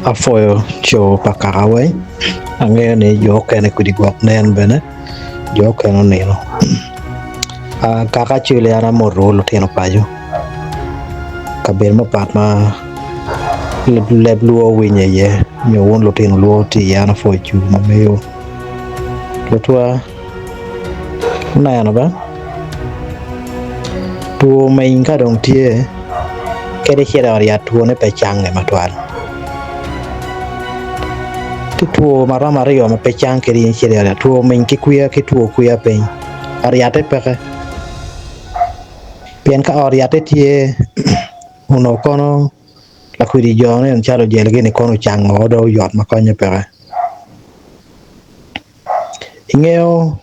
Apwoyo co pa kaka weng, angeyo ni jo okene kudi gwok nen bene, jo okene onino. Kaka acwili an amoto lutino paco, kabedo mapat ma leb lwo winye iye nyo wun lutino lwo tye iye an apwoyo cul ma mego. Lutwa Wuneno ba, two meny ka dong tye kadi icito i ot yat twone pe cange matwal tye two ma romo aryo ma pe cang kadi in icito i ot yat two meny ki kwiya ki two kwiya piny ot yatte peke pien ka ot yatte tye onongo kono lakwidi jone calo ojelgi-ni kono ocango dong oyot ma konye peke. Ingeyo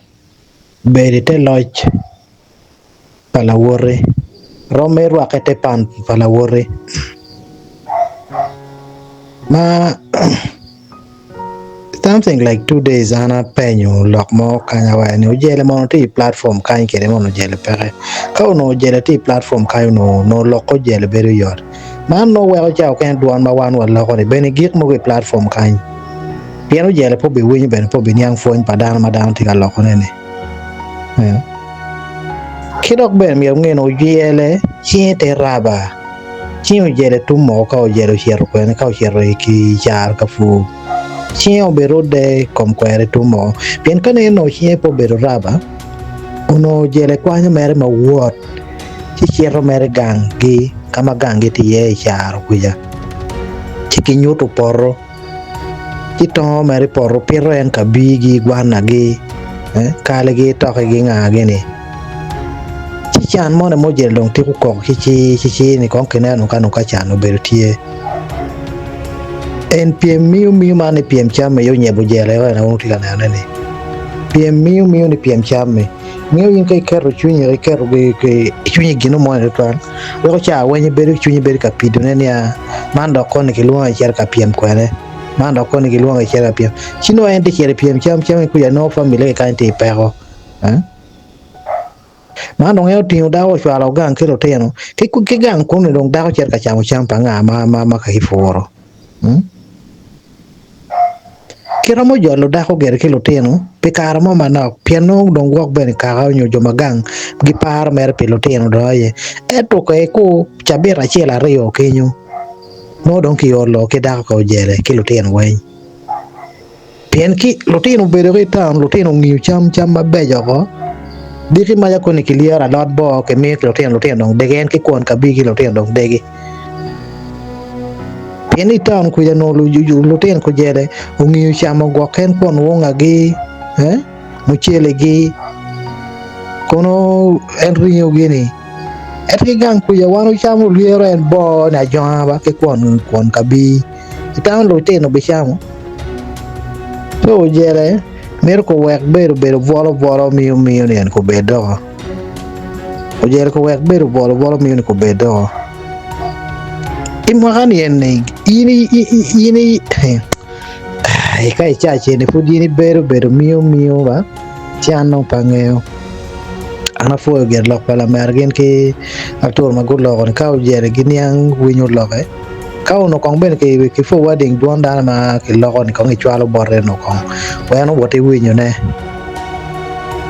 bedo i te loc pa lawoti rom ma irwakke i te pan pa lawoti ma something like 2 days an apenyo lok mo kany awaco ni ojele mono tye i platform kany kede mono ojele peke ka onongo ojele tye i platform kany onongo lok ojele bedo yot man nongo weko ca okene dwon ma wan waloko ni bene gik mogo i platform kany. Pien ojele pe obiwinyo bene pe obiniang pwony pa dano ma dano tye ka lokone-ni. Ki dok bene myero wunge ni ojele cinge te raba, cinge ojele tung moko ka ojele ocito kwene ka ocito i caro ka pur, cinge obirudde i kom kwere tung moko. Pien ka nen onongo cinge pe obedo raba, onongo ojele kwanyo mere ma wot ci cito mere ganggi ka ma ganggi tye iye i caro kuca ci kinyuto poto. Ci tongo mere i poto pito en kabigi, gwanagi, kaligi, tokigi ngagi-ni. Ci can moni ma ojelo dong tiko koko ki ci ni kong kineno ka nongo ka can obedo tye. En pyem miyo miyo man ni pyem cam aye onyebo jela en aye wun wutye ka nenone-ni. Pyem miyo miyo ni pyem cam-mi. Ngeyo in ka iketo cwinyi iketo cwinyi i gin mo ni tutwal weko ca weng ibedo cwinyi bedo ka pidone niya man dok koni kilwonga icito ka pyem kwene man dok koni kilwonga icito ka pyem ci nongo en tye cito i pyem cam cam kuca nongo family ki kany tye i peko man dong en otingo dako ocwalo gang ki lutino ki gang kunu dong dako cito ka camo cam pa nga ma ka kipuro. Kiromo jolo dako gire ki lutino pi kare mo manok pien nongo dong gwok bene kaka nyo jo ma gang giparo mere pi lutino dong aye. Ento ka ikur cabit acel aryo kenyo nongo dong kiolo ki dako ka ojele ki lutino weng. Pien ki lutino obedo ki i taun lutino ongiyo cam cam mabeco oko diki maca koni kilyero alot boo kimiyo ki lutino lutino dong degi en ki kwon kabir ki lutino dong degi. Pien i taun kuca onongo lutino kujele ongiyo camo gwok en kwon wungagi, mucelegi, kono en ringogi-ni. Ento ki gang kuca wan ocamo lyero en boo ni ajonga ba ki kwon kwon kabir. I taun lutino bicamo. Co ojele mito kuwek bedo bedo bwolo bwolo miyo miyo ni en kubed doko. Ojele kuwek bedo bwolo bwolo miyo ni kubed doko. I mwaka ni eni in in i ka ica ceni pud in ibedo bedo miyo miyo ba ci an dong pe angeyo. An apwoyo gire lok pa lamera gin ki Artur ma guloko ni ka ojele giniang winyo loke ka onongo kong bene ki forwarding dwon dano ma kiloko ni kong icwalo bote onongo kong wek en owot iwinyone.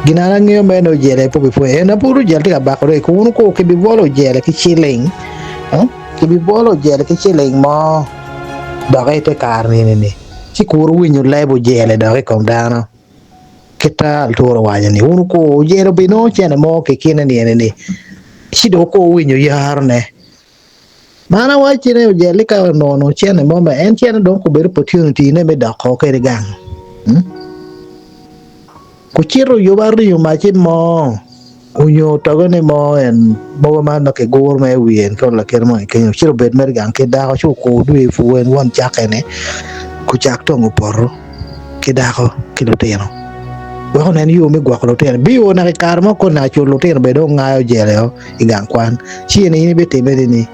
Gin an angeyo mere ni ojele pe obipwonyo en pud ojele tye ka bakore kun ko kibibwolo ojele ki ciling kibibwolo ojele ki ciling mo dok i te kare nini-ni ci kuru winyo leb ojele dok i kom dano kit ma Arturo owaco ni wun wukur ojele obinongo cene mo ki kine nini-ni ci dong wukur winyo yarone. Man awacci ni ojele ka onongo cene mo ma en cene dong obedo opportunity ne me doko kwede gang. Kucito oyubo aringo mac i moo onyo otoge ni moo en mogo man ma kiguro ma i wiye en kono lakite mo kenyo ci obed mere gang ki dako ci okur dwe pur en won cake ni kucak tongo poto ki dako ki lutino wek onen yo me gwoko lutino bio naka i kare mo koni naka culo lutino bene dong ngayo jele o i gang kwan ci in ibitime ni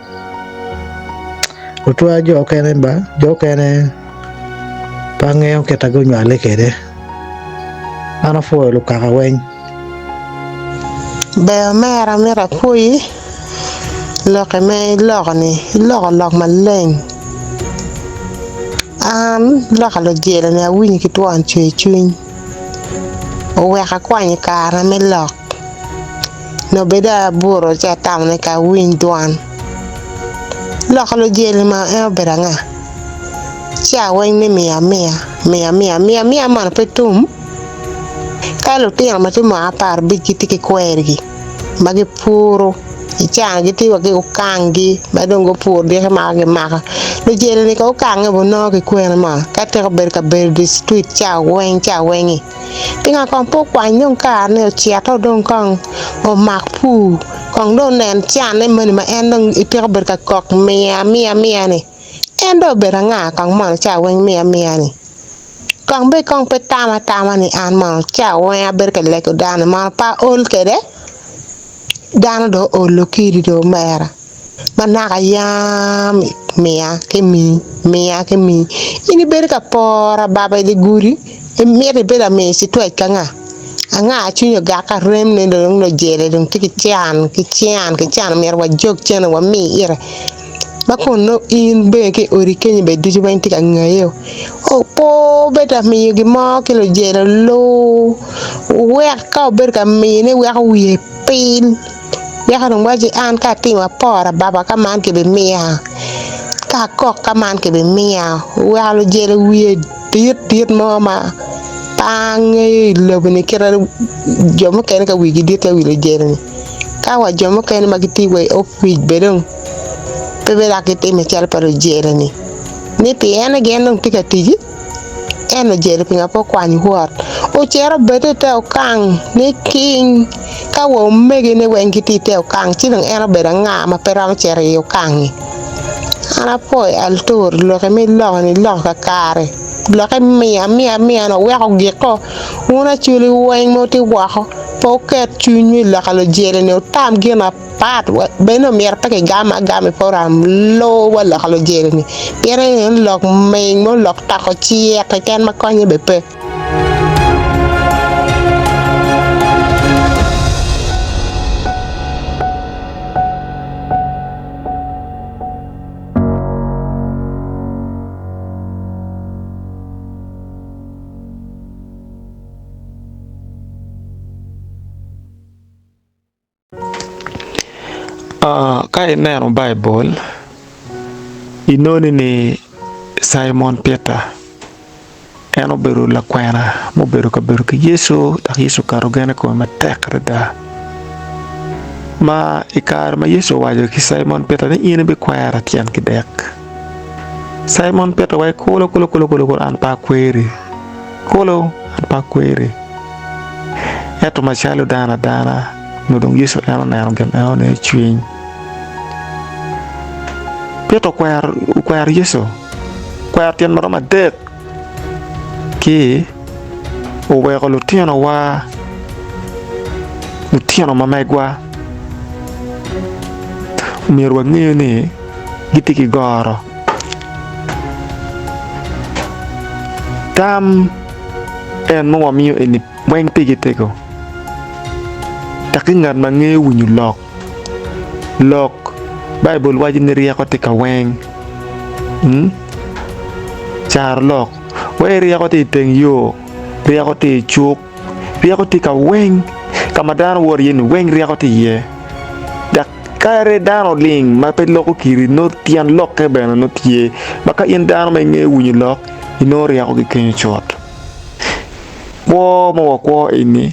otwa jo okene ba jo okene pe angeyo kit ma gunywale kwede an apwoyo lukaka weng. Ber omera myero apwoyi lokke ma iloko-ni, iloko lok maleng. An loka lujelo-ni awinyo ki twon cwercwiny, oweko akwanyo karena me lok. Nongo bed dong abuto ci atamo ni ka awiny dwan. Loka lujelo-ni ma en obedo anga? Ca weng ni miyo amiya, miyo amiya, miyo amiya mono pe tum? Ka lutino ma tye mwaka aparabic gitye ki kwergi ma gipuro i caa gitye wa ki okanggi ma dong gupuro diki mako gimako lujelo-ni ka okange bene nongo ki kwene mo ka tiko bedo ka bedo i street ca weng ca weng-ngi pingo kong pe okwany dong karene ocito dong kong omak pur kong dong onen canne moni ma en dong itiko bedo ka kok miya miya miya-ni en dong obedo anga kong mono ca weng miya miya-ni. Kong bed kong pe tam atama ni an mono ca weng abedo ka lego dano mono pe aol kwede? Dano dong oolo kidi dong omera ma naka yam miya ki mii miya ki mii in ibedo ka poro ababa i dye gudi imito ibed amiyo citwec ki anga? Anga cwinyi ogak ka remne dong ojele dong tye ki can ki can ki can omyero wajog cene wami ite. Ma kun nongo in bene ki i odi kenyo bene ducu weng tye ka ngayo pe wubedo ka miyo gin mo ki lujelo lur wek ka wubedo ka miyone weko wiye pil weko dong waci an ka atimo apora baba ka man kibimiya ka akok ka man kibimiya weko lujelo wiye dit dit mo ma pe angeyo i lobo-ni kit ma jo mukene ka wigi dit calo wi lujelo-ni. Ka wa jo mukene ma gitye wa i opic bene dong pe bene dok gitime calo pa lujele-ni, ni pien ni gin dong tye ka tic, en ojele pingo pe okwany wot, ocito obed i te okang niking ka wa omegine weng gitye i te okang ci dong en obedo anga ma pe romo cito i okang-ngi. An apwoyo Altur loki ma iloko-ni iloko kakare, lokke miyo amiya amiya-ni oweko ogikko wun Acholi weng ma wutye woko. Pe wuket cwinywu i lok a lujele-ni, wutam gin apat. Bene omyero pe kigam agama i puram lur wa lok a lujele-ni, pien en lok ming mo lok toko cik keken ma konye bene pe. Ka ineno Baibul, inoni ni Cimon Peter en obedo lakwena ma obedo ka bedo ki Yecu dok Yecu oketo gen i kome matek adada. Ma i kare ma Yecu owaco ki Cimon Peter ni in ibikwera tyen kidek, Cimon Peter owaco kulu kulu kulu kulu an pe akweri. Kulu, an pe akweri. Ento macalo dano adana, onongo dong Yecu en oneno gin enoni i cwiny. Petero okwero Yecu, okwero tyen ma romo adek ki oweko lutinowa, lutino ma megwa myero wange ni gitye ki goro. Tam en ma wamiyo eni weng pigi tego dok ki ngat ma ngeyo winyo lok, lok Baibul waco ni ryeko tye ka weng caro lok wai ryeko tye iteng yo ryeko tye icuk. Ryeko tye ka weng, ka ma dano woto iye-ni weng ryeko tye iye. Dok kadi dano oling ma pe loko kidi nongo tyen lokke bene nongo tye. Ma ka in dano ma ingeyo winyo lok, inongo ryeko ki kenyo cut. Kwo ma wakwo eni,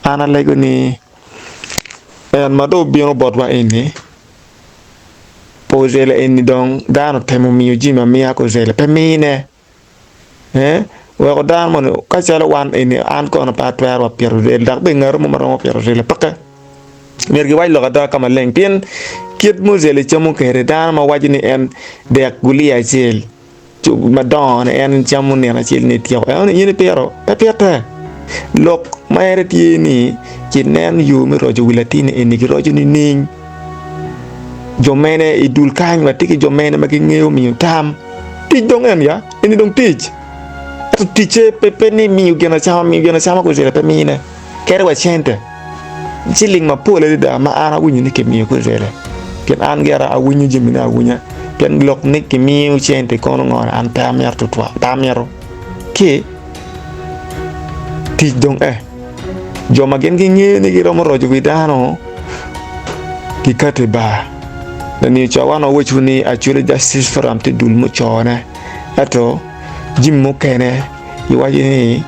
an alego ni en ma dong obino botwa eni, ozele eni dong dano otemo miyo jami amiya ki ozele pe mine. Weko dano moni ka calo wan eni an kono pe atwero wa pito rel dok bene ngat mo ma romo pito rel peke. Myero giwac lok ada ka maleng pien kit ma ojele camo kwede dano ma waco ni en dek gulia acel madongo ni en camo nino acel ni etyeko eno ni in ipito pe pite. Lok mere tye ni kinen yo me roco wi latinni eni kiroco nining? Jo mene i dul kany watye ki jo mene ma gingeyo miyo tam? Tic dong en ya, eni dong tic. Ento ticce pe pe ni miyo gin acama, miyo gin acama kocele pe mine. Kadi wa cente, ciling mapol adada ma an awinyo ni kimiyo kocele. Pien an gira awinyo jamine awinya. Pien lok ni kimiyo cente kono ngo an pe amito tutwal, pe amito. Ki tic dong eh, jo ma gin gingeyo ni giromo roco wi dano gikato i bar. Laniyo co wan wawaco ni Acholi Justice Forum tye dul mucone ento jami mukene giwaco ni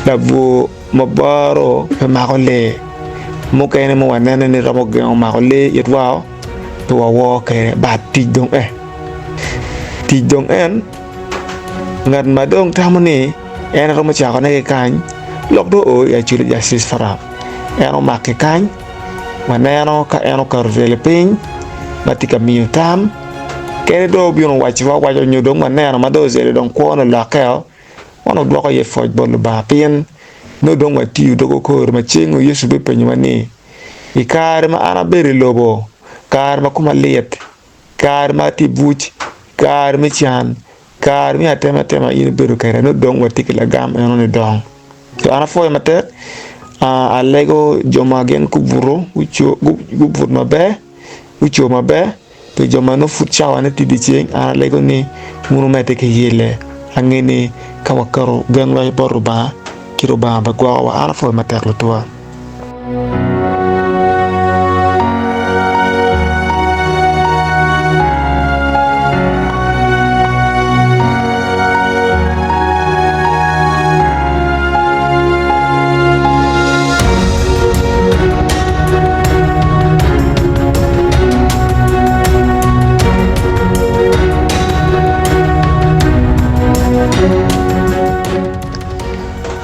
labwor ma boro pe mako lee mukene ma waneno ni romo gengo mako lee itwa pe wawor kwede but tic dong eh tic dong en ngat ma dong tamo ni en romo cakone ki kany lok dong oo i Acholi Justice Forum en omake kany waneno ka en oketo tyene piny ma tye ka miyo tam kene dong obino owaco awaca nyo dong waneno ma dong ozele dong kwone olokkeo wan wadwoko iye pwoc bot Lubanga pien nongo dong watiyo dog okor ma ceng Yecu bipenyowa ni I kare ma an abedo i lobo, kare ma koma lit, kare ma atye i buc, kare me can, kare me atematema in ibedo kweda, nongo dong watye ki lagam enoni dong. So an apwoyo matek, alego jo ma gin gubuto gubut maber, guco maber. Pi jo ma nongo pud cawane tye dyeceng, an alego ni wun wumedde ki yelle. Ange ni ka waketo genwa bot Lubanga, ci Lubanga bigwokowa. An apwoyo matek lutuwa.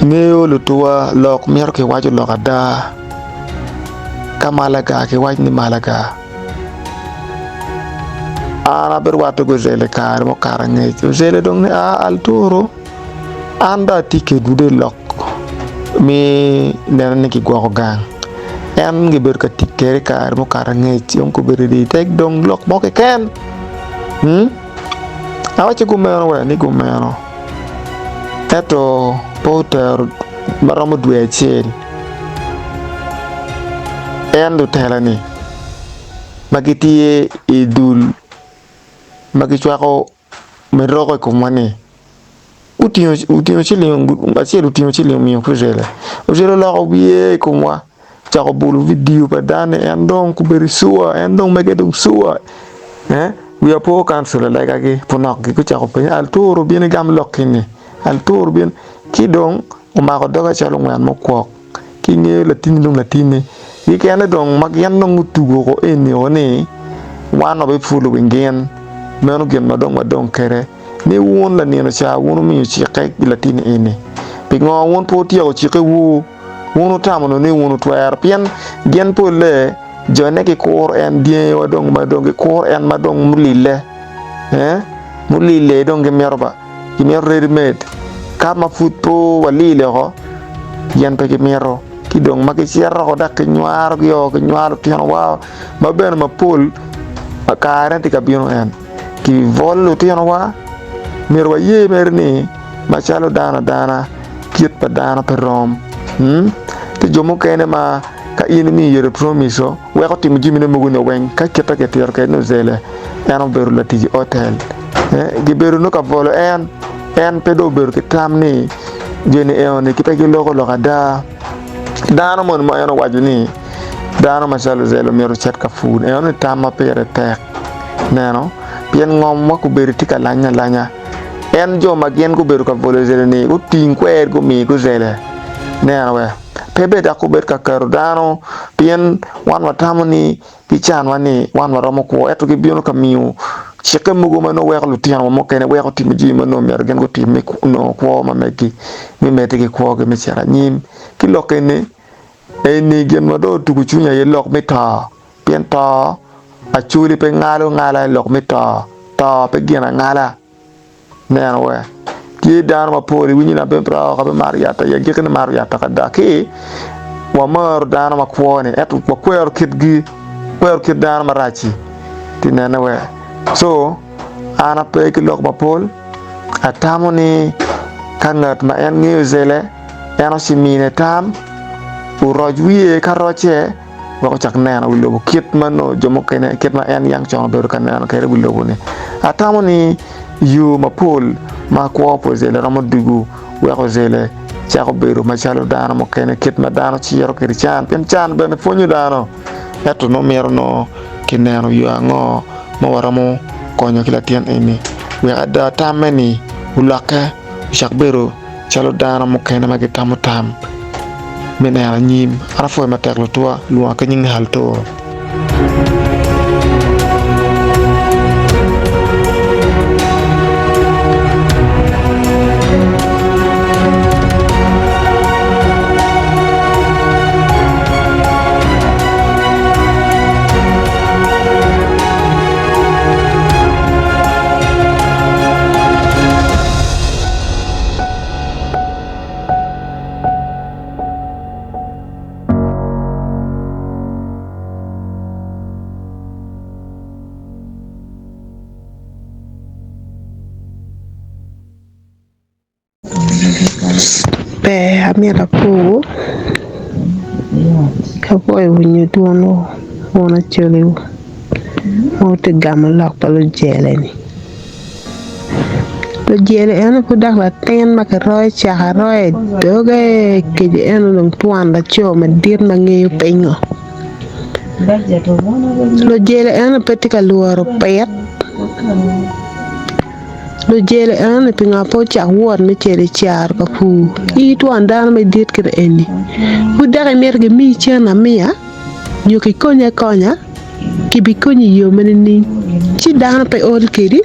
Ngeyo lutuwa lok mito kiwaco lok ada ka malaga kiwac ni malaga an abirwatte ki ozele kare mukato angec ozele dong ni aa alturu An dong atye kedwu dong i lok me neno ni kigwoko gang en gibedo ka tic kwede i kare mukato angec dong gubedo i tek dong lok mo keken awacci kumeno wa ni kumeno ento pe otero ma romo dwe acel en lutela-ni ma gitye i dul ma gicwako me roko i komwa ni, Otingo ciling acel otingo ciling omiyo ki Ozele. Ozele oloko wiye i komwa, ocako bolo vidio pa dano ni en dong obedo cuwa, en dong mege dong cuwa. Wiya po kancil alegagi punokgi gucako penye Alturu bin igam lokki-ni, Alturu bin ci dong omako doga calo ongwen mukwok. Ki ngeyo latinni dong latinni kikene dong ma gin dong gutugo ko eni o ni wan wabipulo wi gin meno gin ma dong wadong kwede ni wun lanino ca wun wumiyo cikke ki latinni eni pingo wun pe wutyeko cikkewu wun wutamo nongo ni wun wutwero pien gin polle jone gikuro en dyangi wa dong ma dong gikuro en ma dong mulille ee mulille dong gimito ba. Gimito ready made ka ma pud pe walile oko gin pe gimito ki dong ma gicito oko dok kinywaro gi o kinywaro lutinowa ma bene mapol kare tye ka bino en kibolo lutinowa myero waye mere ni macalo dano adana kit pa dano pe rom tye jo mukene ma ka in imiyo yot promise weko timo jamine mogo ni weng ka kite kitito kwede ni ozele en obedo latic i otel gibedo nongo ka bwolo en en pe dong obedo ki tam ni joni eno-ni pe giloko lok ada dano moni ma en owaco ni dano macalo ozele myero ocit ka pur eno ni tam ma pire tek neno pien ngom ma gubedo tye ka lanye alanya en jo ma gin gubedo ka bwolo ozele-ni guting kwer gumi guzele neno wek. Pe bed dok obed ka keto dano pien wan watamo ni gicanwa ni wan waromo kwo ento gibino ka miyo cikke mogo ma nongo weko lutinowa mukene weko timo jami ma nongo myero gin gutim me nongo kwo ma meggi me medde ki kwogi me cito anyim. Ki lok eni, eni gin ma dong otugo cwinya aye lok me to pien to acholi pe ngalo ngala i lok me to, to pe gin angala. Neno we, tye dano mapol iwinyo ni abimaro abimaro yat aye agikki ni maro yat ada ki wamaro dano makwo ni ento wakwero kitgi wakwero kit dano maraci ti nene we so an ape ki lok mapol atamo ni ka ngat ma en ngeyo zele en ocimine tam oroc wiye ka rocce wek ocak neno wi lobo kit ma nongo jo mukene kit ma en yang con obedo ka neno kwede wi lobo-ni. Atamo ni yo mapol ma kwo pa Ozelle romo dugu weko Ozelle cako bedo macalo dano mukene kit ma dano ciro kwede can pien can bene pwonyo dano ento nongo mito nongo kineno yo ango ma waromo konyo ki latin eni wek ada tamme ni olokke ocak bedo calo dano mukene ma gitamo tam me neno anyim. An apwoyo matek lutwa, lwonga ki nying ni Haltoro. Ber amito apur apwoyo winyo dwonwu wun acoliwu ma wutye ka gamo lok pa lujele-ni. Lujele eno pud dok latin ma kiroyo cak aroya i doge kece eno dong twon laco madit ma ngeyo pingo lujele eno pe tye ka lworo pit. Lujele enoni pingo pe ocak wot me cito i caro ka pur? In twon dano ma idit kite eni, pud dok imito gimiyi cen amiya nyo kikonyi akonya? Kibikonyi i yo ma nining? Ci dano pe ol kedi?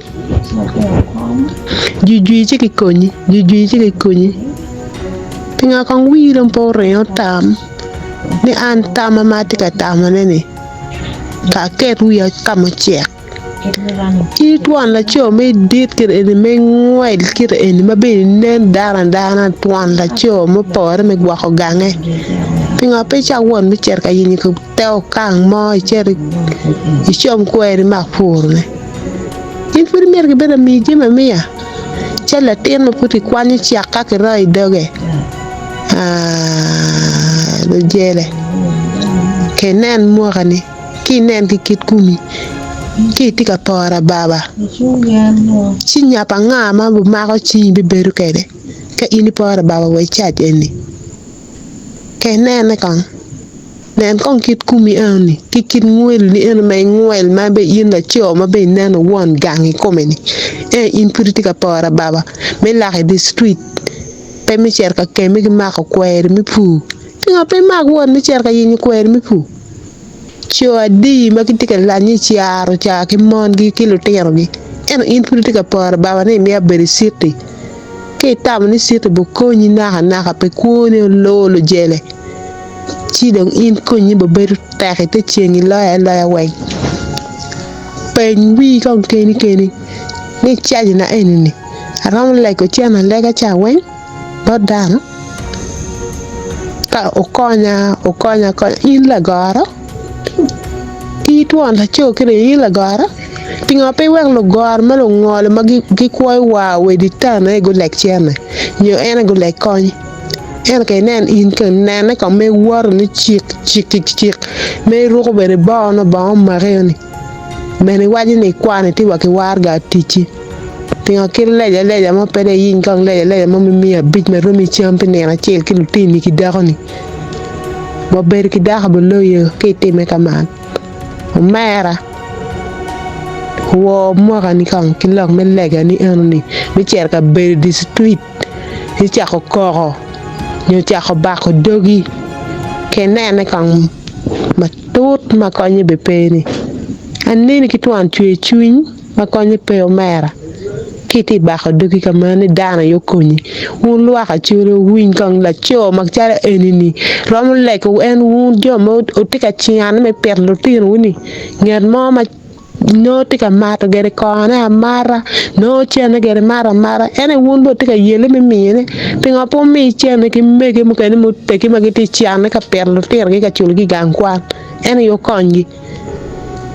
Jwijwi ci kikonyi, jwijwi ci kikonyi. Pingo kong wii dong pe oringo tam ni an tamma ma atye ka tamone-ni ka aket wiya ka mucek? Ci twon laco ma idit kite eni ma ingwel kite eni ma bene inen dano adana twon laco mupore me gwoko gange pingo pe icak wot me cito ka yenyo te okang mo icit icom kweri imak purone in pud imito kibed amiyi jami amiya calo latin ma pud kikwanyo cak ka kiroyo i doge aa lujele ka inen mwakani. Ki inen ki kit komi, ki itye ka poro ababa, ci nyap anga ma obimako cingi bibedo kwede ka in iporo ababa wa i cac eni? Ka inene kong, nen kong kit komi enoni ki kit ngweloni eno ma ingwel ma bene in laco ma bene ineno won gang kikome-ni, ento in pud itye ka poro ababa me lak i dye ctrit pe me cito ka kemme ki mako kweri me pur. Pingo pe imak wot me cito ka yenyo kweri me pur? Co adi ma gitye ka lanye i caro ca ki mongi ki lutinogi, ento in pud itye ka poro baba ni imito bedo i citi. Ka itamo ni citi bikonyi nakanaka pi kwoni olor lujele, ci dong in konyi bibedo tek ite ceng iloyo aloya weng. Peny wii kong keni keni ni cajina eni-ni aromo lego cen alega ca weng? Bot dano ka okonya okonya akonya in lagoro in twon laco kene in lagoro pingo pe iwek lugoro ma lungolo ma gikwoyo war wa idi town aye guleg cene nyo en aye guleg kony ento ka inen in ka inene kong ma iwoto ni cik cik cik ma iruko bene bongo nongo bongo omaki ni. Bene iwaco ni ikwano itye wa ki waraga ticci. Pingo kit leja aleja mo pe dong iyiny kong leja aleja mo me miya abic ma romi cam pi nino acel ki lutini ki dakoni? Wa bedo ki dako biloyo ka itime kaman. Omera, wor mwakani kong ki lok me legani enoni me cito ka bedo i dictrwit ci cako koko nyo cako bako dogi ka inene kong matut ma konye bene pe-ni. Aneni ki twon cwer cwiny ma konye pe omera ki itye bako dogi ka meno ni dano aye okonyi. Wun lwak acwele wuwiny kong laco macalo eni-ni romo lego en wun jo ma wutye ka cingane me pito lutinowu-ni nget mo ma Nongo tye ka mato gire kongone amata, nongo cente gire mato amata, ento wun bene wutye ka yelle me miyone. Pingo pe wumi cente ki mege mukene muteggi ma gitye ka canne ka pito lutinogi ka culogi i gang kwan ento aye wukonygi?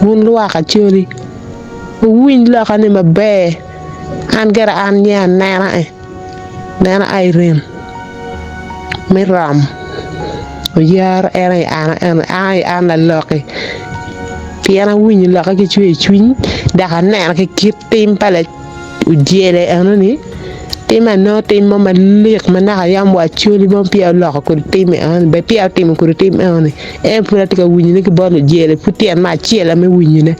Wun lwak acholi, wuwiny lokka-ni maber, an gire an nye anena e. Neno Irene me rom oyaro en aye an an aye an lalokki pien awinyo lokke ki cwer cwiny. Dok aneno ki kit tim pa ojele enoni, tim anongo tim mo malik ma naka yam wa Acholi mo peya oloko kodi tim enoni, bene peya otimo kodi tim enoni. En pud atye ka winyone ki bot lujele pud tyen me acel me winyone.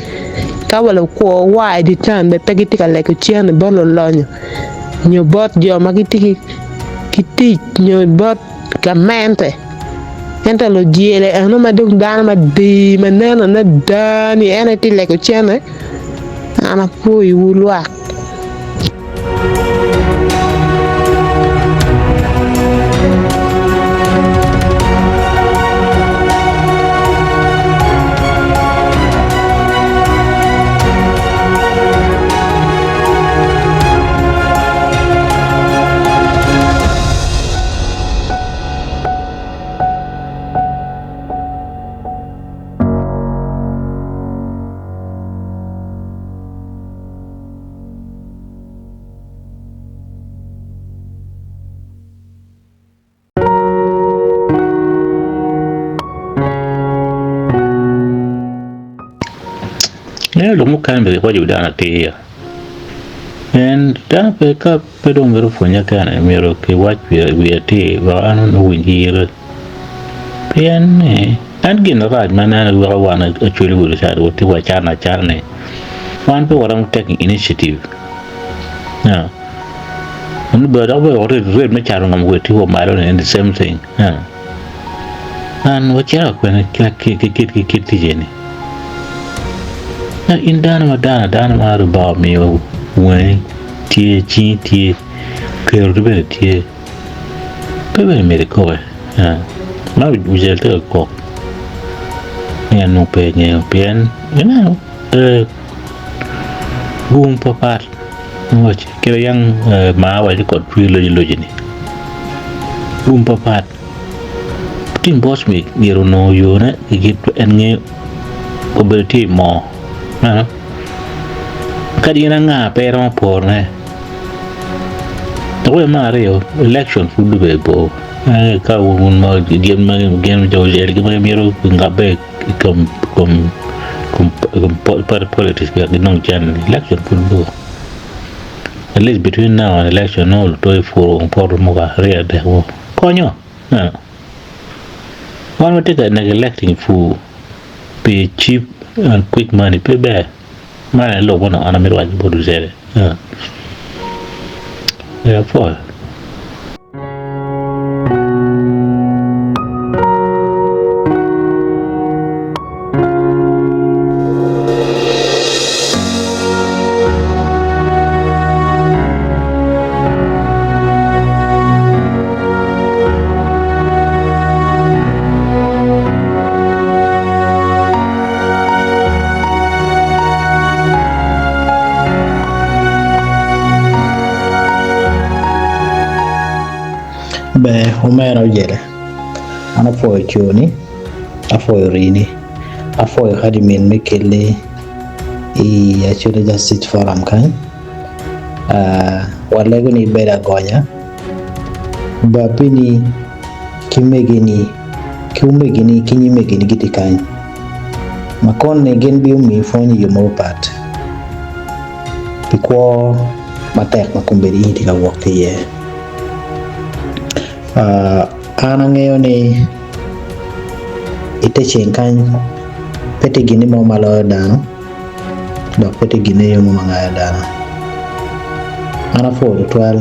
Ka wa lukwo wa i dye taun bene pe gitye ka lego cente bot lulonyo nyo bot jo ma gitye ki tic nyo bot gamente. Ento lujele eno ma dong dano madir ma nen adada ni en aye tye lego cente, an apwoyowu lwak. Ineno lok mukene bene kiwaco wi dano atir en dano pe ka pe dong mito pwonye kene myero kiwac wiye atir wek en owiny ki ite pien ni en gin marac ma ineno weko wan acwali wi lucat watye wa can acana ni wan pe waromo taking initiative dok bene rate me cato ngom bene tye wa malo ni the same thing an wacito kwene ki kit tic eni in dano ma dano adana ma Lubanga omiyo wangi tye cingi tye keroni bene tye pe bene myero ikoki man ocel tye ka kok ni en nongo pe engeyo pien ineno gum papat Kite yang mar waco kod cwir loci loci ni gum papat tim bosmic myero onongo yone ki kit en ngeyo obedo tye i moo kadi in anga pe iromo porone dok bene me aryo election pud obedo bor ka wun ma gin jo ma gimito ngabbe i kom party politics wek ginong cente election pud bor at least between now and election nongo lutoyi puro wang poto mogo aryo adek mo konyo wan watye ka neglecting pur pi cheap and quick money pe ber man aye lok ma onongo an amito waco bot lucere apwoyo. Ber omera ojele, an apwoyo coni, apwoyo rini, apwoyo admin me keli i Acholi Justice Forum kany. Walego ni ibed agonya, babini ki megini ki omegini ki nyimegini gitye kany ma koni gin biomiyi pwony i yo mapapat pi kwo matek ma kombeddi in itye ka wok ki iye. An angeyo ni i te ceng kany pe tye gin mo ma loyo dano dok pe tye gin mo ma ngayo dano. An apwoyo tutwal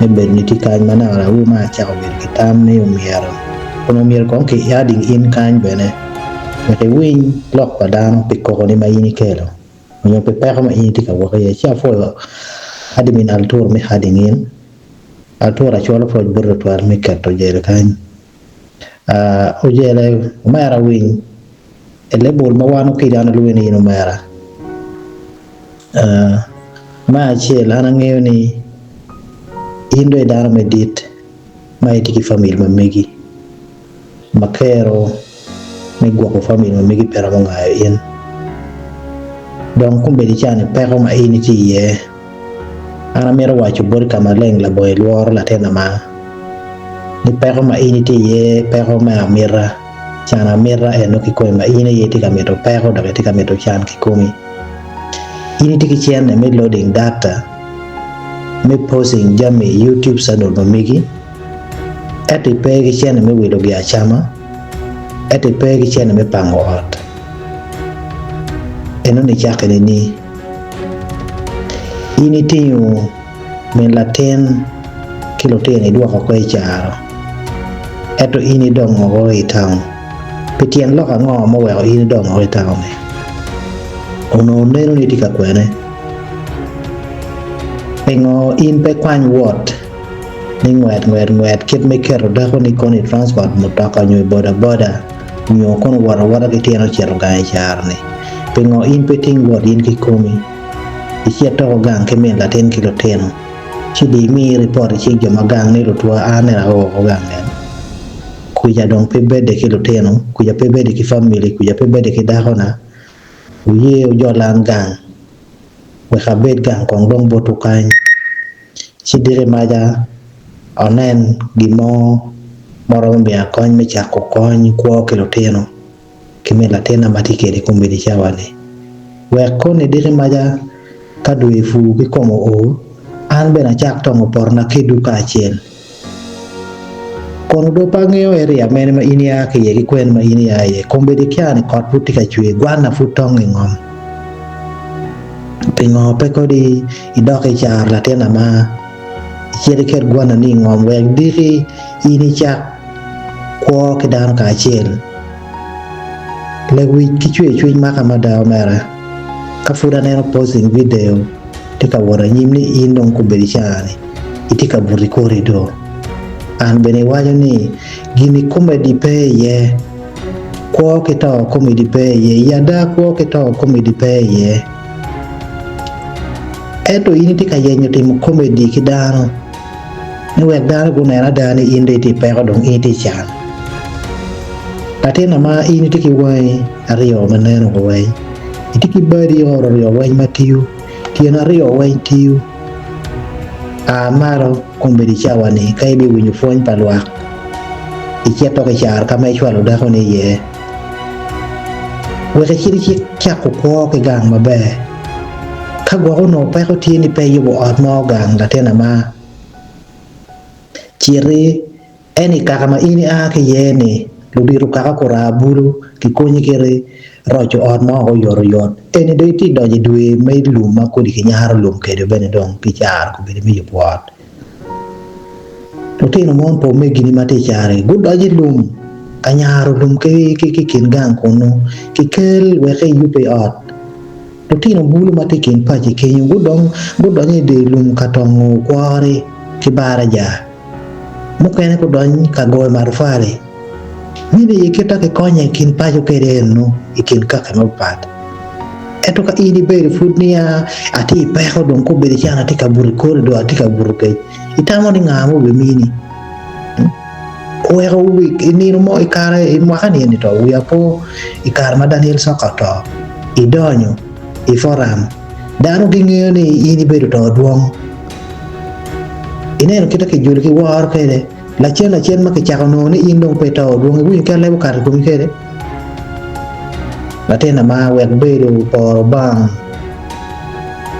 me bedo ni tye kany ma naka aur ma acako bedo ki tam ni omyero onongo myero kong ki adding in kany bene wek iwiny lok pa dano pi kokoni ma in ikelo onyo pi peko ma in itye ka wok iye ci apwoyo admin Altur me adding in. Altur acwalo pwoc boti tutwal me keto ojele kany. Ojele omera winy i lebul ma wan okidi an alwongi ni in omera. Me acel an angeyo ni in dong i dano me dit ma itye ki famili ma megi ma kero me gwoko famili ma megi pe romo ngayo in. Dong kombeddi ca-ni peko ma in itye iye An amito waco boti ka maleng labongo ilworo latin ama, ni peko ma in itye iye peko me amita, can amita eno kikomi ma in aye itye ka mito peko dok itye ka mito can kikomi. In itye ki cente me loading data, me posting jami i YouTube channel ma megi, ento ipe ki cente me wilo gi acama, ento ipe ki cente me pango ot. Enoni cakke nini? In itingo min latin ki lutino idwoko oko i caro, ento in idongo oko i taun. Pi tyen lok ango ma oweko in idongo oko i taun-ni? Onongo neno ni itye ka kwene? Pingo in pe ikwany wot ni ngwet ngwet ngwet kit me keto dakoni kono i transport mutoka nyo i boda boda nyo kono wot awota ki tyene ocito gang i caro-ni? Pingo in pe iting wot in kikomi icit toko gang ki min latin ki lutino ci di imi ripot i cing jo ma gang ni lutwa an nene ao woko gang eni? Kwica dong pe bedde ki lutino, kwica pe bedde ki famili, kwica pe bedde ki dakona. Wuye wujol an gang wek abed gang kong dong botwu kany. Ci diki maca onen gin mo ma romo miya kony me cako kony kwo ki lutino ki me latinna ma tye kwede kombeddi cawa-ni. Wek koni diki maca ka dwe pur ki kom oo, an bene acak tongo potona kedwu kacel. Kono do pe angeyo area mene ma in ia ki iye ki kwene ma in ia iye. Kombeddi kia ni kot pud tye ka cwer, gwanna pud tongo i ngom. Pingo pe kodi idok i caro latin ama icit iket gwanna ni i ngom wek diki in icak kwo ki dano kacel? Lewic ki cwer cwiny maka mada omera ka pud aneno posting video. Tye ka wot anyim ni in dong kobedo i caa-ni itye ka buto i korido. An bene iwaco ni gin-ni komedi pe iye. Kwo ki to komedi pe iye. I ada kwo ki to komedi pe iye. Ento in itye ka yenyo timo komedi ki dano ni wek dano gunen ada ni in dong itye i peko dong in itye i can. Latinna ma in itye ki wangi aryo ma neno ko weng, itye ki badi oryo weng ma tiyo, Tyen aryo weng tiyo. A malo kombeddi cawa-ni ka ibiwinyo pwony pa lwak, icito ki caro ka ma icwalo dakoni iye, wek icit icako kwo ki gang maber. Ka gwok onongo peko tye ni pe iyubo ot mo gang, latin ama, citi. En i kaka ma in ia ki iye-ni, ludito kaka guraa bulu gikonyi ki roco ot mo woko oyotoyot. Eni dong itye donyo i dwe me lum ma kodi kinyaro lum kwede bene dong kicaro kobedo me yubo ot. Lutino mon pa omegini ma tye i caro-ni gudonyo i lum ka nyaro lum ki i kin gang kunnu kikel wek eyub i ot. Lutino bulu ma tye i kin paci kenyo gudonyo i dye lum ka tongo kwori ki baraja. Mukene gudony ka goyo matafali. Meno aye kit ma kikonye i kin paco kwede eno i kin kaki mapat. Ento ka in ibedo pud niya atye i peko dong kobedo can atye ka buto i korido atye ka buto kec, itamo ni nga ma obimini? Oweko i nino mo i kare i mwaka ni eni to wiya po i kare ma Daniel Soka oto, idonyo i foram dano gingeyo ni in ibedo to dwong. Ineno kit ma kijoli ki woro kwede? Lacen lacen ma kicako nongo ni in dong pe ito, dwong iwinyo kit leb okato i komi kwede? Latin ama, wek bedo poro bang,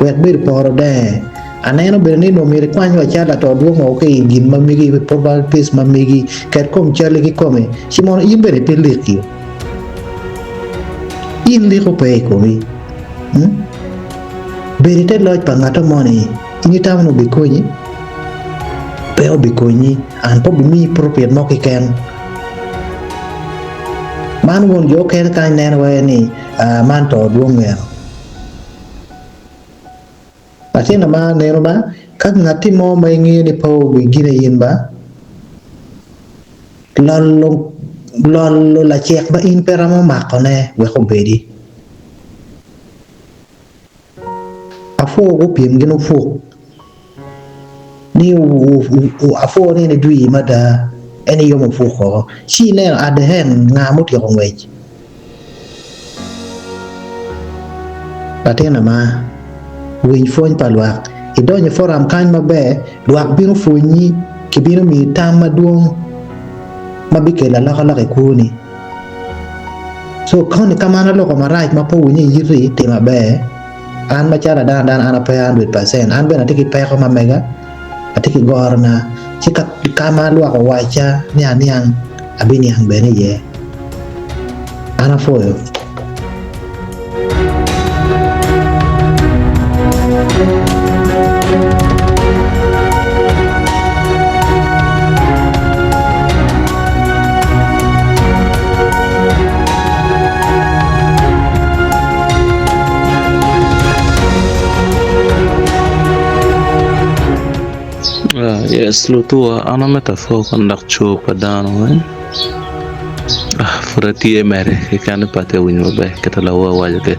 wek bedo poro denge. Aneno bene ni nongo myero ikwany wa cal lato dwong woko ki i gin ma megi, i profile pic ma megi, ket kom calli kikome, ci mono in bene pe ilik yo. In liko pe i komi. Hmm? Bedo i te loc pa ngat moni, in itamo ni obikonyi? Pe obikonyi, and pe obimiyi profit mo keken. Man won jo okene kany neno wai ni ah, man to dwong eno. Latin ma aneno ba, ka ngatti mo ma ingeyo ni pe obigine in ba, lolo lolo lacek ma in pe romo makone wek obedi. Apwo gupyem gin opuk ni apwo ni en edwi mada en eyomo opuk woko ci ineno at the end nga mutyeko ngwec latin ama winy pwony pa lwak idonyo i forum kany maber lwak bino pwonyi kibino miyi tam madwong ma bikelo alokaloka i kwoni. Co koni ka man aloko marac ma pe owinyo i iti, tim aber. An macalo adano dano an ape 100%, an bene atye ki peko ma mega, atye ki gorona, ci ka ka ma lwak owacca ni aniang, abiniang bene iye. An apwoyo. Yes lutuwa an amito apwo kon dok coo pa dano weng pud atye mere keken ni pe atye ka winyo maber kit ma lawor owaco kwede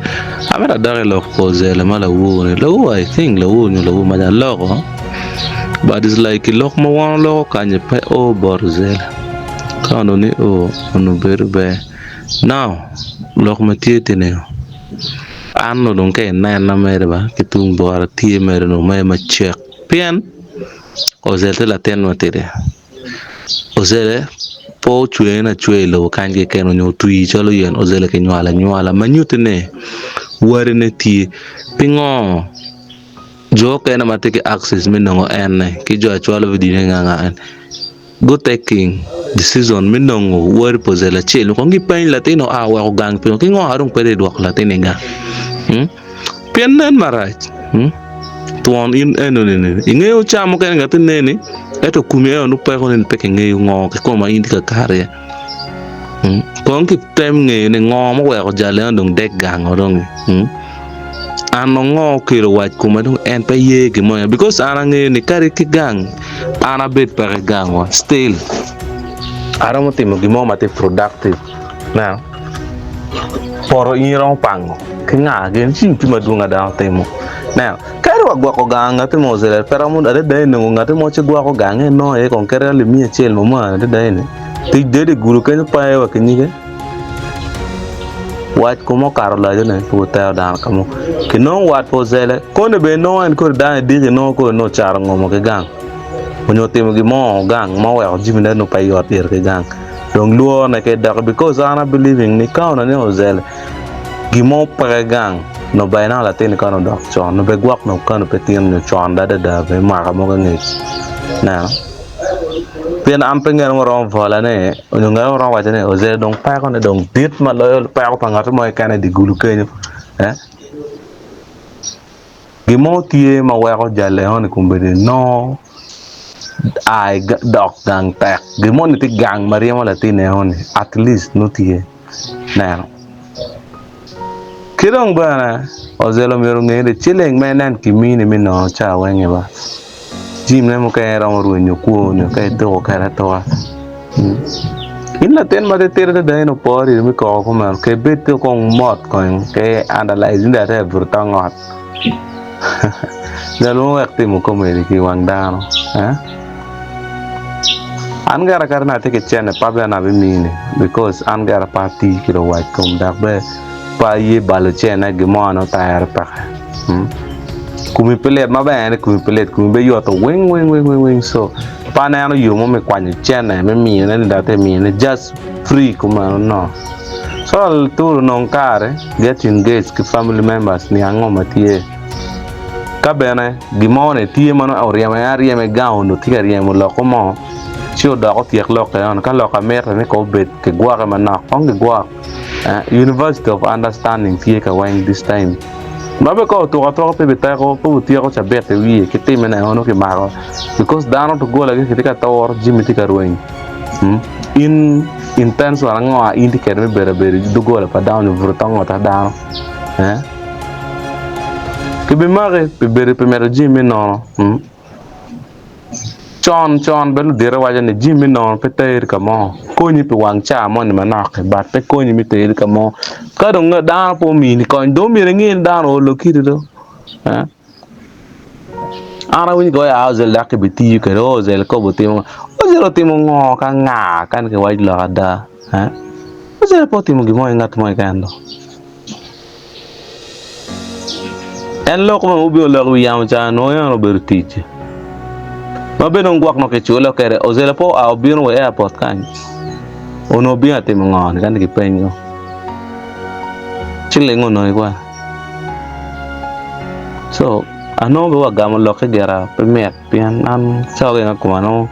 amito adok i lok pa ozela ma lawor ni lawor I think lawor nyo lawor maca aloko but is like lok ma wan waloko kanyi pe o bot ozela ka onongo ni o onongo bedo ber now lok ma tye tye ni an onongo dong ka inena mere ba ki tung bota tye mere onongo mere macek pien ozela tye latin matidi. Ozele pe ocwene acweya i lobo kany keken onyo otwi calo yen ozele kinywalo anywala ma nyutti ni wadine tye. Pingo jo okene ma tye ki access me nongo ene ki jo acwalo vidio ne nga nga eni gu taking decision me nongo wadi pa ozele acel kong gipeny latin oa oweko gang pingo ki ngo dong pe dong idwoko latin i gang. Pien nen marac, twon in enoni-ni, ingeyo ca mukene ngat neni, ento komi eno nongo peko ni pe kingeyo ngo kikome ma in itye ka kato iye. Kong kitem ngeyo ni ngo muweko jal eno dong dek gango dong an dong ngo okelo wac kome dong en pe ye gin mo because an angeyo ni kadi ki gang an abed peke gangwa still aromo timo gin mo ma tye productive. Ineno? Poto in iromo pango ki nga gin ci tye madwong ma dano timo. Ineno? Kadi wa gwoko gang ngati mo ozele pe romo adada inongo ngati mo ci gwoko gange inongo iye kong kadi alip miya acel mo ma adada eni tic dede i gudo kenyo pe aye wa ki nyige wac kome okato lacone pe otero dano ka mo kinongo wat pa ozele koni bene inongo en kodi dano idiki inongo kodi nongo ocato ngomo ki gang onyo otimo gin mo gang ma oweko jami ne nongo pe yot ito ki gang. Dong lwor ne ke doki because an a believing ni ka onongo ni ozele gin mo peke gang no by now latin kany odok con no be gwok no kany pe tin nyo con adada be mwaka mogo angec ineno pien an pe ngat mo romo bwola ni onyo ngat mo romo waco ni ozele dong peko ne dong dit ma loyo peko pa ngat mo keken idi gulu kenyo eh. Gin mo tye ma weko jal enoni kombeddi nongo a dok gang tek. Gin moni tye gang ma ryemo latin enoni at least nongo tye neno. Ki dong bene ozelo myero onge ni ciling ma inen kimini me nongo ca weng-ngi ba jami mukene romo rwenyo kwoni ka ituko kwede atuka. In latin ma titidi adada in opore me koko kumeno ke bed kong mot kong ke analyze ni ate abuto tong ot ngat mo wek timo comedy ki wang dano eh an gara kadi nongo atye ki cene pe abino abimini because an gara pe ati ki luwac kom dok bene pe aye balo cene gin mo nongo tere peke. Komi pe lit maber ni komi pe lit komi bene yoto weng weng weng weng so pe aneno yo mo me kwanyo cene me miyone ni dok atye ka miyone just free kumeno no so laturo nong kare get engage ki family members niang ngo ma tye ka bene gin mo ni tye ma nongo oryemo en aryema i gang onongo tye ka ryemo loko mo ci odok otyek lok eno ka lok amite ni kong obed kigwoke manok kong gigwok University of understanding tye ka weng this time. Ma bene ka otuko atuka pe biteko pe otyeko cabit i wiye ki time ne ono kimako because dano dogola gi kitye ka turo jami tye ka rweny in intention ango a in tye kwede me bedo abedo i dogola pa dano nyo buto tong ot pa dano kibimaki pi bedo pi medo jami me nono. Con con bene ludite waco ni jami me nono pe teri ka mo konyi pi wang ca moni manok-ki but pe konyi me teri ka mo ka dong dano pe omini kony dong myero inge ni dano oolo kiti do an awinyo ka oa ozel dok kibitiyo kwede ozel ka obitimo ozel otimo ngo ka nga ka ni kiwaco lok ada ozel pe otimo gin mo ki ngat mo keken do. En lok ma obino lok i wi yamo ca nongo en obedo tic ma bene dong gwok nongo kicule kwede ozela pe oa obino wa i airport kany onongo obino atimo ngo ni kany kipeny go ci ling onongo ikwa. So anongo bene wagamo lokke gira pe mit pien an cawa keken koma nongo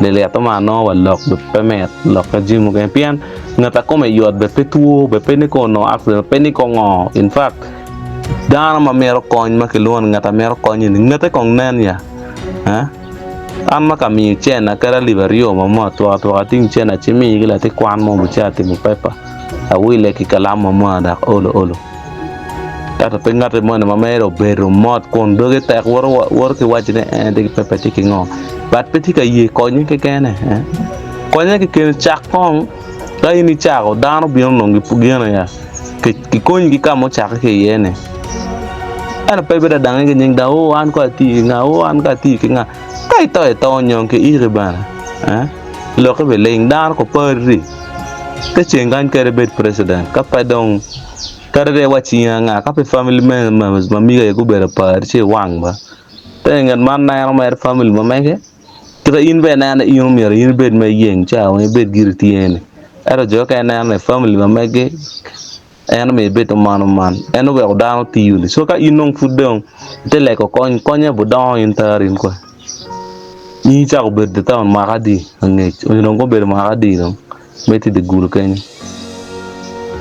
lilyetto ma anongo wa lok bene pe mit lokke jami mukene pien ngat a kome yot bene pe two bene pe ni kong onongo accident pe ni kong ngo in fact dano ma mito kony ma kilwongo ni ngat a mito kony eni ngete kong nen ya an ma ka miyo cena kadi alip aryo ma mo atwak atwaka ating cena ci miyo ki latin kwan mo obucito atimo pepa awile ki kalam ma mo dok olo olo. Ento pe ngati moni ma mere obedo mot kun doge tek woto ki waco ni en tye ki pepe tye ki ngo but pe tye ka ye konye kekene. Konye kekene cak kong ka in icako dano bino nongo gin ya kikonyi ki ka ma ocakke ki iye ni ento pe ibedo adange ki nying dano oo an kong ati ki nga oo an kong ati ki nga ka ito ito nyo ki iki bene lokke biling dano ko pari te ceng kany kadi ibed president ka pe dong Kadi dong iwac in anga, ka pe famili members ma megi aye gubedo apar ci iwang ba. Pe ngat man neno mere famili ma mege, tika in bene ineno ni in omyero in ibed ma iyeng ca weng ibed giri tye ni. Ento jo okene neno ni famili ma mege en omyero ibed oman oman, en oweko dano tiyo ni. So ka in dong pud dong ite lego kony, konye obidongo in tari in kwe. In icako bedo i taun mwaka adi angec onyo dong gubedo mwaka adi dong? Me tye i dye gudo kenyo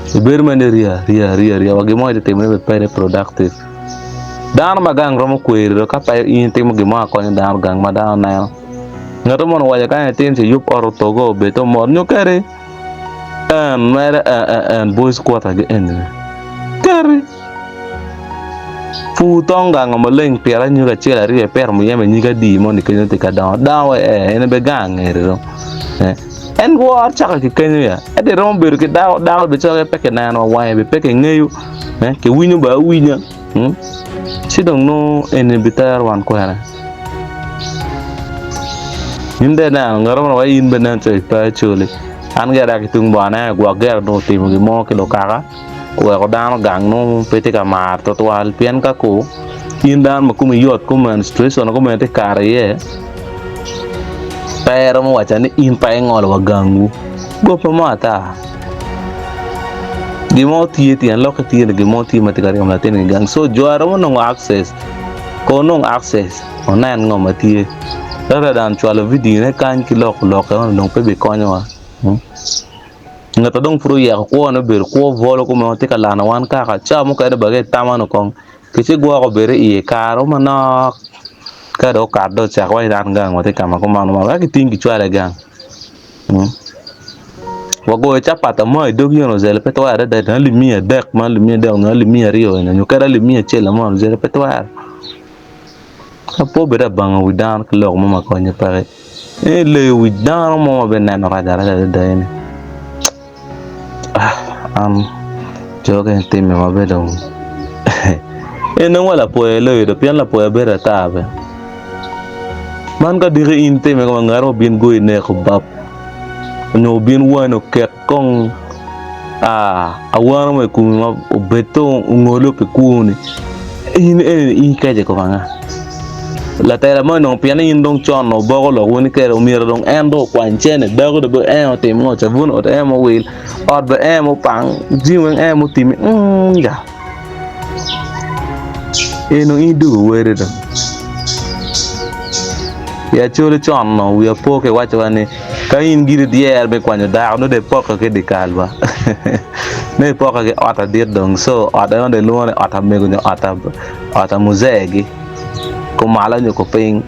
ibedo mere ni riya riya riya riya wa gin mo itye timone bene pe productive dano ma gang romo kweri dong ka pe in itimo gin mo akonya dano gang ma dano neno ngat mo owaco kany itim ci iyub ot otogo obed mot nyo kadi en mere en boys quarter gi eni kadi Pur tong gango maleng pire anyogi acel aryo ipito muyeme nyig adi moni kenyo tye ka dongo dongo wa ee en aye gang eni dong en woro cako ki kenyo ya ento iromo bedo ki dako dako bene calo pe kineno wa wange bene pe kingeyo kiwinyo bene awinya ci dong nongo eni bitero wan kwene in dong ineno ngat mo wai in bene nen calo ipe acholi an gire ki tung bot aneno gwok gire dong otimo gin mo ki lukaka. Oweko dano gang nongo pe tye ka mar twatwal pien ka ku in dano ma komi yot kumen situation kumen tye kato iye pe iromo waco ni in pe ingolo wa gangwu goppe mo ata gin mo tye tyen lokke tye ni gin mo tye ma tye ka ryemo latin i gang so jo aromo nongo access ko onong access onen ngo ma tye rather than cwalo video ne kany ki loko lokke dong pe bikonyowa. Ngat ma dong pud oyeko kwone obedo kwo bwolo kome tye ka lano wan kaka cawa mukene bene ki itama ni kong kic igwoko obed iye kare mo manok ka dong okato dong ocako waci an gang watye ka ma kuman wek kiting kicwale gang wagoyo capat mo i dog yen ozele pe twere adada alip miya adek ma alip miya adek nyo alip miya aryo nyo kadi alip miya acel mo ozele pe twere ka pe obedo abanga wi dano ki lok mo ma konye peke. En leyo wi dano mo ma bineno rac araca adada eni an jo kene timme maber dong en nongo wa lapoya eloyo do pien lapoya bedo ata bene man ka diki in itime kama ngat mo obin goyi neko bab nyo obin wani oket Kong awano mo i komi ma obed dong ongolo pi kwoni, in eni in ikeco i kom anga? Latela mo onongo pien ni in dong con oboko lok wun kwede omyero dong en dong okwany cene dako dong en otim ngo cabun ot en muwil ot bene en mupang jami weng en mutimi ya eno in idwogo were dong i Acholi con wiya po kiwacowa ni Ka in giri idyer me kwanyo dako nongo dong ipoke ki dye kal ba nongo ipoke ki ot adit dong so ot eno dong ilwongo ni ot amego nyo ot a muzee gi kumalo nyo kupiny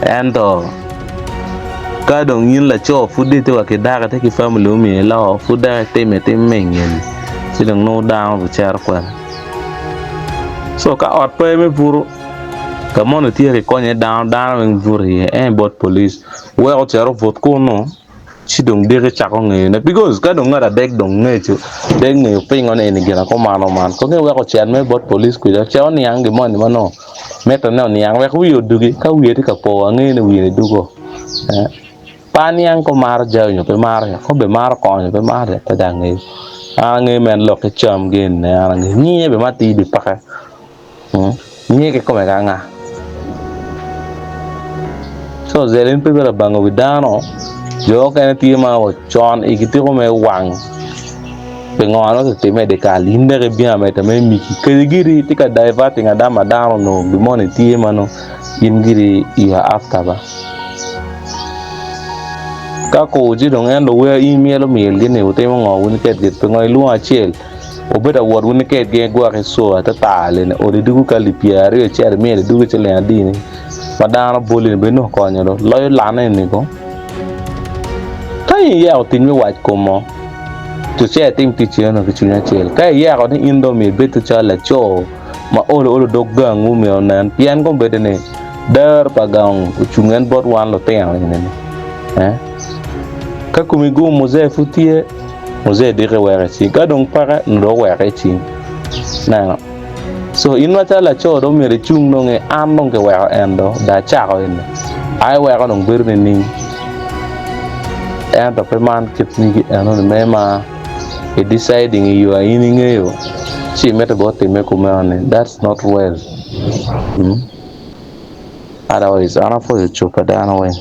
ento ka dong in laco pud dong itye wa ki dako itye ki family omiyo ilo pud dok itime tim me ingeni ci dong nongo dano bicito kwede so ka ot pe me buto ka moni tye kikonyo iye dano dano weng buto iye en bot police. Wek ocit obut kunnu, ci dong diki cako ngeyone. Because ka dong ngat adek dong ngeco, dek ngeyo pingo ni eni gin akuman oman. Kong iwek ocit mere bot police kwija, ocit oniang gin moni ma nongo mitte ni oniang wek wiye odugi. Ka wiye tye ka po, angeyo ni wiye ni dugo. Eh, pe aniang ka omaro jami nyo pe maro, ka obedo maro kongo nyo pe maro, pe dong angeyo. An angeyo mere lok ki cam gi eni, an angeyo. Nyinge bene matir bene peke. Nyinge kikome ka anga? Co Zelin pe bedo abango wi dano, jo okene tye ma wa con igi tiko me wang. Pingo nongo otime i dyekal? In dok ibino ameda me miki. Kadi giri itye ka diverting ada ma dano onongo gin moni tye ma nongo in giri you are after ba. Ka kur ci dong en luwer in myelo myelgi ni wutimo ngo wun kedgi pingo ilwongo acel wubedo awot wun kedgi gwok ico atata lene odi dugu ka alip pyeraryo icito imyelo idugo ciling adi ni ma dano boli ni bene nongo konyo do loyo lane ni ko. Ka in iyeko tic me wac kom mo, cuce itim tic eno ki cwiny acel. Ka iyeko ni in dong myero ibed calo laco ma olo olo dog gangwu myero onen, pien kombeddi ni dero pa gang ocung en bot wan lutino eni-ni. Eh? Ka komi gum Muzee pud tye, Muzee diki weko i cing. Ka dong peke, nongo dong oweke i cing. Ineno? So in macalo laco dong myero icung dong i an dong kiweko en do dong acako eni ai weko dong bedo nining ento pe man kit migi enoni me ma i deciding i yo a in ingeyo ci imito bene otime kumeno ni that's not well mm otherwise an apwoyo cub pa dano weng.